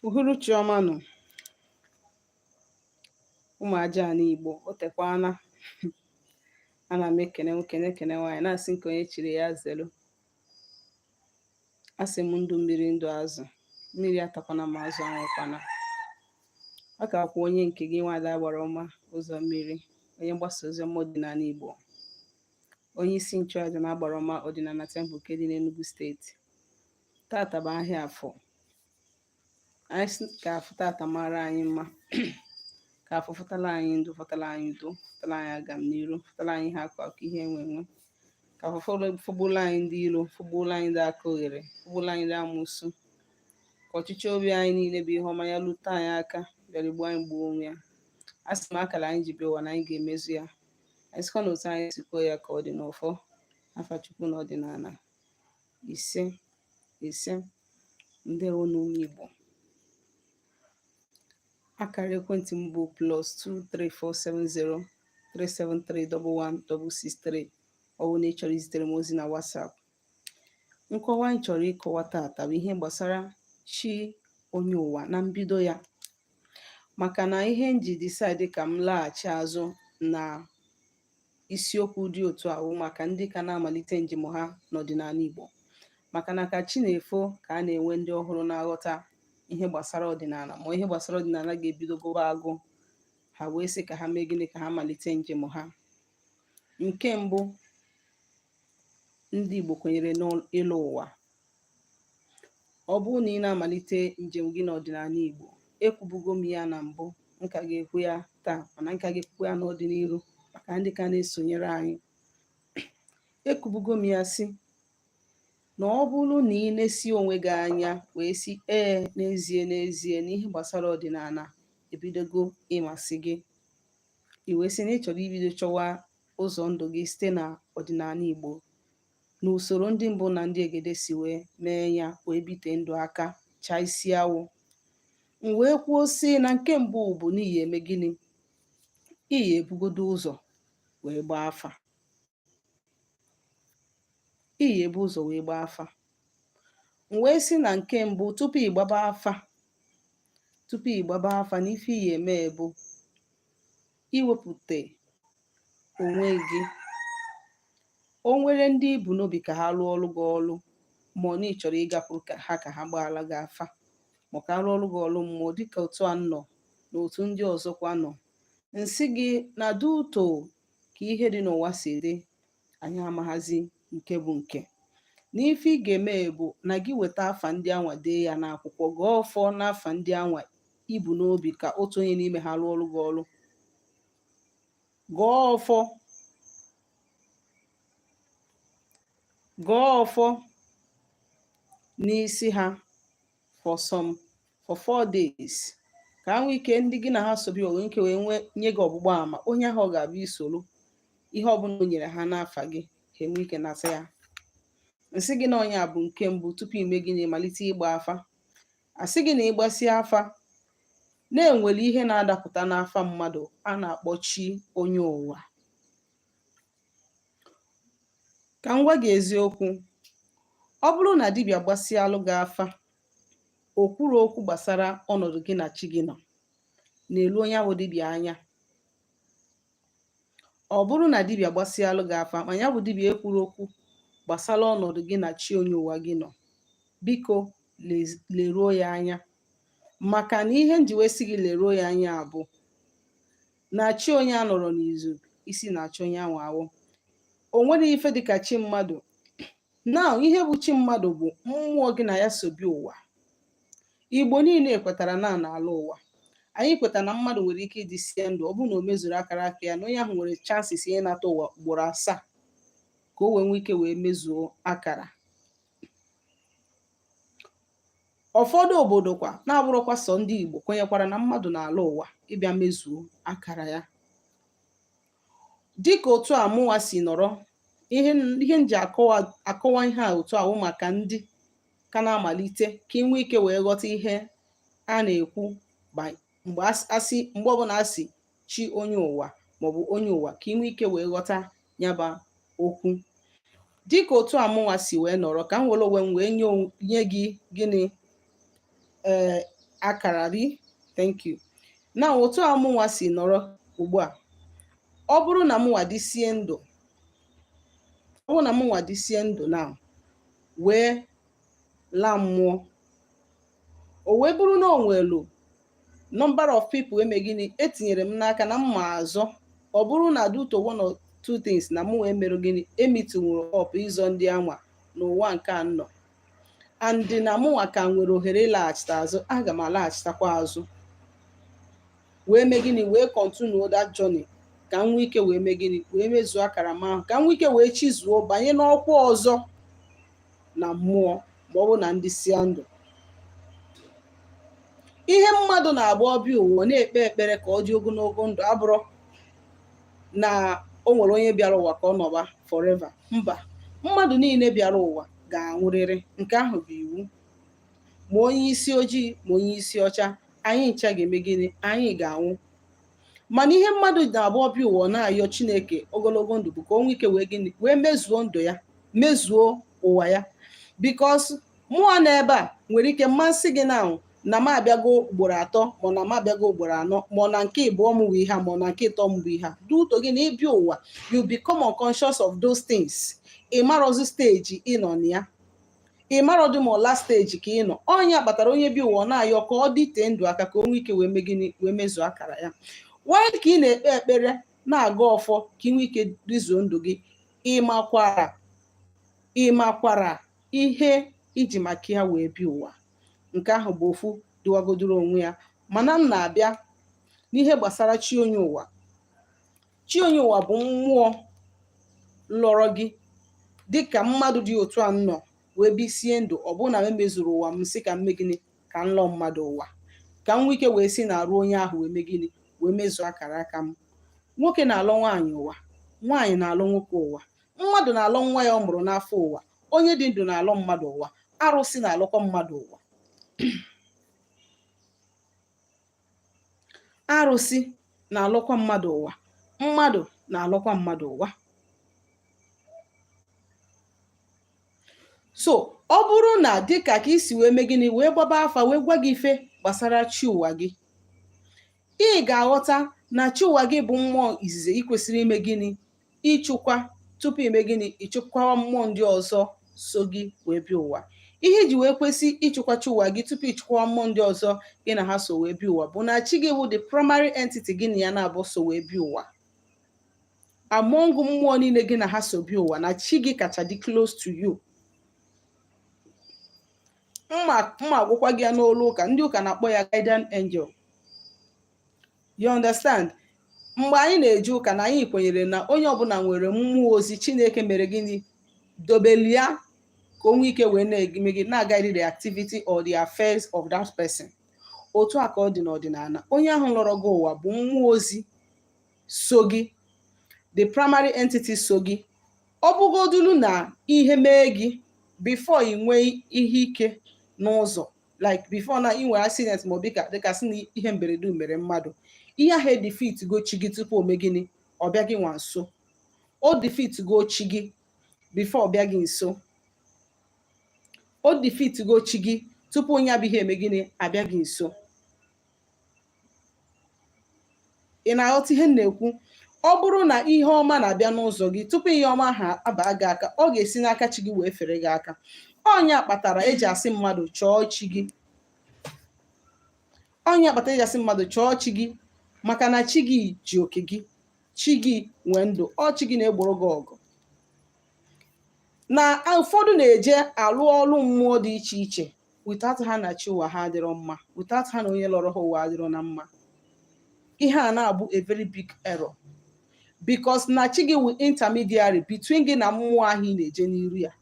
Uhuruchi ọma nụ, ụmụ aja ala Igbo. O tekwana ana m ekene nwoke, na-ekene nwaanyị, na-asị nke onye chiri ya zelu. Asị m ndụ mmiri, ndụ azụ, mmiri atakwana ma azụ anwụkwana. Ọ ka kwa onye nke gị, nwaada agbara ọma ụzọ mmiri, onye mgbasa ozi ọma ọdịnala Igbo, onye isi nchụaja na agbara ọma ọdịnala temple nke dị n'Enugu steeti. Tata bụ ahịa afọ. Anyị sị ka afọ tata mara anyị mma, ka afọ fụtala anyị ndụ, fụtala anyị udo, fụtala anyị agam n'iru, fụtala anyị ihe akụ akụ, ihe enwe enwe, ka afọ fụgbula anyị ndị ilo, fụgbula anyị ndị aka oghere, fụgbula anyị ndị amụsụ, ka ọchịchọ obi anyị niile bụ ihe ọma ya lute anyị aka, bịara igbuo anyị gbuo onwe ya. A sị m akara anyị ji bịa ụwa na anyị ga-emezu ya. Anyị sịkwa na otu anyị si kwuo ya ka ọ dị n'ọfọ afa Chukwu na ọdịnala. Ise, ise. Ndewo n'ụmụ Igbo. Akara ekwentị m bụ +2347037311663. Ọ bụrụ na ị chọrọ izitere m ozi na WhatsApp. Nkọwa anyị chọrọ ịkọwa taata bụ ihe gbasara chi onye ụwa na mbido ya, maka na ihe m ji decide ka m laghachi azụ na isiokwu dị otu a wụ maka ndị ka na-amalite njem ha n'ọdịnala Igbo, maka na ka chi na-efo ka a na-enwe ndị ọhụrụ na-aghọta ihe gbasara ọdịnala, ma ihe gbasara ọdịnala ga-ebido gụba agụ ha, wee sị ka ha mee gịnị, ka ha malite njem ha. Nke mbụ, ndị Igbo kwenyere n'ịlọ ụwa. Ọ bụrụ na ị na-amalite njem gị n'ọdịnala Igbo, ekwubugo m ya na mbụ, m ka ga-ekwu ya taa, mana m ka ga-ekwukwa ya n'ọdịnihu maka ndị ka na-esonyere anyị. Ekwubugo m ya sị na ọ bụrụ na ị na-esi onwe gị anya wee sị ee, n'ezie n'ezie na ihe gbasara ọdịnala ebidogo ịmasị gị, i wee sị na ị chọrọ ibido chọwa ụzọ ndụ gị site na ọdịnala Igbo na usoro ndị mbụ na ndị egede si wee mee ya, wee bite ndụ aka chaa isi awụ, m wee kwuo sị na nke mbụ bụ na iyi eme gịnị, iyi ebugodo ụzọ wee gbaa afa. Iyi ebu ụzọ wee gbaa afa. M wee sị na nke mbụ, tupu ị gbaba afa, tupu ị gbaba afa, na ife iyi eme bụ iwepụta onwe gị. O nwere ndị i bu n'obi ka ha rụọ ọrụ gị ọrụ, ma ọ na ị chọrọ ịgakwuru ka ha, ka ha gbaala gị afa, ma ka a rụọ ọrụ gị ọrụ mmụọ, dịka otu a nọ na otu ndị ọzọkwa nọ. M sị gị na due to ka ihe dị n'ụwa si dị, anyị amaghazi nke bụ nke. Na ife ị ga-eme bụ na gị weta afa ndị anwa, dee ya n'akwụkwọ, gọọ ọfọ n'afa ndị anwa i bu n'obi ka otu onye n'ime ha rụọ ọrụ gị ọrụ. Gọọ ọfọ, gọọ ọfọ n'isi ha for 4 days, ka ha nwee ike, ndị gị na ha sobi onwe ike wee nwee nye gị ọgbụgba ama onye ahụ ọ ga-abịa isoro ihe ọbụla o nyere ha n'afa gị, ha enwee ike nata ya. M sị gị na onye a bụ nke mbụ tupu ime gịnị, malite ịgba afa. Asị gị na ịgbasịa afa, na-enwere ihe na-adapụta n'afa mmadụ a na-akpọ chi onye ụwa. Ka m gwa gị eziokwu, ọ bụrụ na dibịa gbasịalụ gị afa, o kwuru okwu gbasara ọnọdụ gị na chi gị nọ na-elu onye ahụ dibịa anya. Ọ bụrụ na dibịa gbasịalụ gị afa, ma ya bụ dibịa ekwuru okwu gbasara ọnọdụ gị na chi onye ụwa gị nọ, biko leruo ya anya, maka na ihe m ji wee sị gị leruo ya anya bụ na chi onye a nọrọ n'izu isi na-achọ onye ahụ awụ. O nwere ife dịka chi mmadụ na ihe bụ chi mmadụ bụ mmụọ gị na ya so bi ụwa. Igbo niile kwetara na n'ala ụwa anyị kwetara na mmadụ nwere ike ịdị sie ndụ, ọ bụrụ na o mezuru akara aka ya, na onye ahụ nwere chances ịnata ụwa ugboro asaa ka o wee nwee ike wee mezuo akara. Ụfọdụ obodo kwa, na-abụrụkwa sọ ndị Igbo, kwenyekwara na mmadụ na-ala ụwa ịbịa mezuo akara ya. Dịka otu a mụnwa si nọrọ, ihe m ji akọwa ihe a otu a wụ maka ndị ka na-amalite, ka ị nwee ike wee ghọta ihe a na-ekwu mgbe asị, mgbe ọbụla asị chi onye ụwa maọbụ onye ụwa, ka ị nwee ike wee ghọta ya bụ okwu. Dịka otu a mụnwa si wee nọrọ, ka m were onwe m wee nye gị gịnị, ee, Akara bi, thank you. Na otu a mụnwa si nọrọ ugbu a, ọ bụrụ na mụnwa dịsie ndụ, ọ bụrụ na mụnwa dịsie ndụ na wee laa mmụọ, o wee bụrụ na o nwelu number of people eme gịnị etinyere m n'aka na mma azọ, ọ bụrụ na due to one or two things na mụ wee merụ gịnị emeetinwuru up ịzọ ndị anwa n'ụwa nke a nọ, and na mụnwa ka nwere ohere ịlaghachite azụ, aga m alaghachitakwa azụ wee mee gịnị, wee continue that journey, ka m nwee ike wee mee gịnị, wee mezuo akara m ahụ, ka m nwee ike wee chizuo banye n'ọkwa ọzọ na mmụọ, ma ọ bụ na ndị sia ndụ. Ihe mmadụ na-agba ọbịa ụwa na-ekpe ekpere ka ọ dị ogologo ndụ abụrụ na o nwere onye bịara ụwa ka ọ nọba forever. Mba, mmadụ niile bịara ụwa ga-anwụrịrị. Nke ahụ bụ iwu. Ma onye isi ojii, ma onye isi ọcha, anyị ncha ga-eme gịnị? Anyị ga-anwụ. Mana ihe mmadụ na-agba ọbịa ụwa na-ayọ Chineke ogologo ndụ bụ ka o nwee ike wee gịnị, wee mezuo ndụ ya, mezuo ụwa ya, because mụọ na ebe a nwere ike mmasị gị na na m abịago ugboro atọ, ma na m abịago ugboro anọ, ma na nke ịbụọ m bụ ihe a, ma na nke ịtọ m bụ ihe a. Due to gị na ịbịa ụwa, you become unconscious of those things. Ị marọzi stage ị nọ na ya, ị marọdụ ma ọla stage ka ị nọ. Ọnya kpatara onye bi ụwa na-ayọ ka ọ dịtee ndụ aka, ka o nwee ike wee mee gịnị, wee mezuo akara ya. While ka ị na-ekpe ekpere, na-aga ọfọ ka ị nwee ike dizuo ndụ gị, ị makwara ihe iji maka ya wee bịa ụwa. Nke ahụ bụ ofu dịwagodoro onwe ya. Mana m na-abịa n'ihe gbasara chi onye ụwa. Chi onye ụwa bụ mmụọ lọrọ gị dịka mmadụ dị otu a nọ wee bisie ndụ. Ọ bụrụ na m emezuru ụwa m, sị ka m mee gịnị, ka m lọọ mmadụ ụwa, ka m nwee ike wee si na-arụ onye ahụ wee mee gịnị, wee mezuo akara aka m. Nwoke na-alọ nwaanyị ụwa, nwaanyị na-alọ nwoke ụwa, mmadụ na-alọ nwa ya ọ mụrụ n'afọ ụwa, onye dị ndụ na-alọ mmadụ ụwa, arụsị na-alọkwa mmadụ ụwa, arụsị na-alọkwa mmadụ ụwa, mmadụ na-alọkwa mmadụ ụwa. So ọ bụrụ na dịka ka isi wee mee gịnị, wee gbaba afa, wee gwa gị ife gbasara chi ụwa gị, ị ga-aghọta na chi ụwa gị bụ mmụọ izizi ị kwesịrị ime gịnị, ịchụkwa, tupu ime gịnị, ịchụkwawa mmụọ ndị ọzọ so gị wee bịa ụwa. Ihe iji wee kwesị ịchụkwa chi ụwa gị tupu ịchụkwa mmụọ ndị ọzọ gị na ha so wee bịa ụwa bụ na chi gị bụ the primary entity gị na ya na-abụ so wee bịa ụwa. Among mmụọ niile gị na ha so bịa ụwa, na chi gị kacha dị close to you. Mma mma agwụkwa gị ya n'olu ụka, ndị ụka na-akpọ ya guardian angel, you understand? Mgbe anyị na-eje ụka, na anyị kwenyere na onye ọbụla nwere mmụọ ozi Chineke mere gịnị, dobelia, ka o nwee ike wee na-eme gị na-agaghị the activity or the affairs of that person. Otu a ka ọ dị n'ọdịnala. Onye ahụ lọrọ gị ụwa bụ mmụọ ozi so gị, the primary entity so gị. Ọ bụgodulu na ihe mee gị before ị nwee ihe ike n'ụzọ, like before na ị nwere accident, ma ọ bụ dịka sị na ihe mberede mere mmadụ, ihe ahụ edefeat go chi gị tupu o mee gịnị, ọ bịa gị nwa nso. O defeat go chi gị before ọ bịa gị nso. O defeat go chi gị tupu onye abịghị eme gịnị, abịa gị nso. Ị na-aghọta ihe m na-ekwu? Ọ bụrụ na ihe ọma na-abịa n'ụzọ gị, tupu ihe ọma ahụ abaa gị aka, ọ ga-esi n'aka chi gị wee fere gị aka. Ọnya kpatara eji asị mmadụ chọọ chi gị. Ọnya kpatara eji asị mmadụ chọọ chi gị, maka na chi gị ji oke gị, chi gị nwee ndụ, ọ chi gị na-egboro gị ọgụ. Na ụfọdụ na-eje alụ ọrụ mmụọ dị iche iche without ha na chi ụwa ha adịrọ mma, without ha na onye lọrọ ha ụwa adịrọ na mma. Ihe a na-abụ a very big error, because na chi gị wụ intermediary between gị na mmụọ ahụ ị na-eje n'iru ya.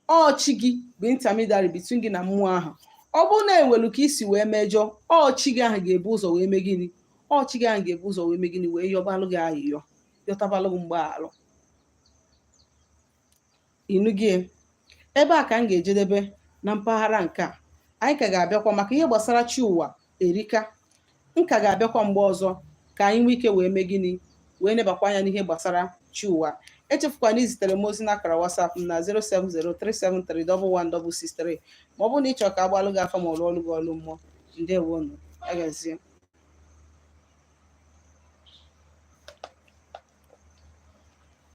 Ọ chi gị bụ intermediary between gị na mmụọ ahụ. Ọ bụrụ na enwelu ka isi wee mejọ, ọ chi gị ahụ ga-ebu ụzọ wee mee gịnị? Ọ chi gị ahụ ga-ebu ụzọ wee mee gịnị, wee yọbalụ gị ayịyọ, yọtabalụ gị mgbaghalụ. Ịnụ gị? Ebe a ka m ga-ejedebe na mpaghara nke a. Anyị ka ga-abịakwa maka ihe gbasara chi ụwa erika. M ka ga-abịakwa mgbe ọzọ ka anyị nwee ike wee mee gịnị, wee nebakwa anya n'ihe gbasara chi ụwa. Echefukwana izitere m ozi n'akara WhatsApp m na 07037311663, ma ọ bụrụ na ị chọrọ ka agbalụ gị afa ma ọ rụọ ọrụ gị ọrụ mmụọ. Ndewonu, agazie.